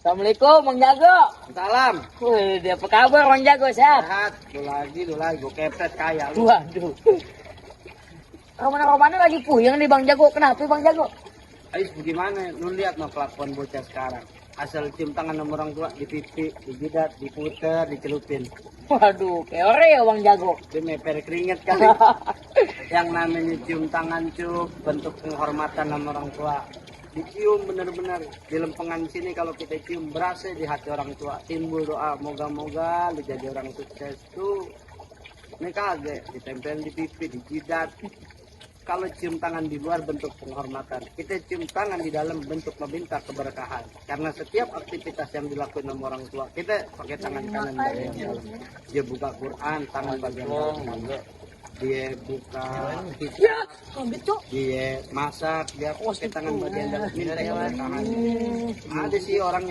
Assalamualaikum, Bang Jago. Salam. Wih, dia apa kabar, Bang Jago? Sehat? Sehat. Lu lagi. Gue kepret kaya lu. Waduh. Romana lagi puyeng nih, Bang Jago. Kenapa, Bang Jago? Ais bagaimana? Lu lihat no kelakuan bocah sekarang. Asal cium tangan sama orang tua, di pipi, di jidat, diputer, dicelupin. Waduh, kayak Oreo, Bang Jago. Dia meper keringet kali. Yang namanya cium tangan cuk, bentuk penghormatan sama orang tua. Dicium bener-bener di lempengan sini, kalau kita cium berasa di hati orang tua, timbul doa moga-moga lu jadi orang sukses tuh. Ini kagak ditempel di pipi, di jidat. Kalau cium tangan di luar bentuk penghormatan, kita cium tangan di dalam bentuk meminta keberkahan. Karena setiap aktivitas yang dilakukan sama orang tua, kita pakai tangan kanan bagian dalam. Dia buka Quran, tangan bagian dalam. Dia buka dia masak, dia pakai tangan bagian dalam minta keberkahan. Ada sih orang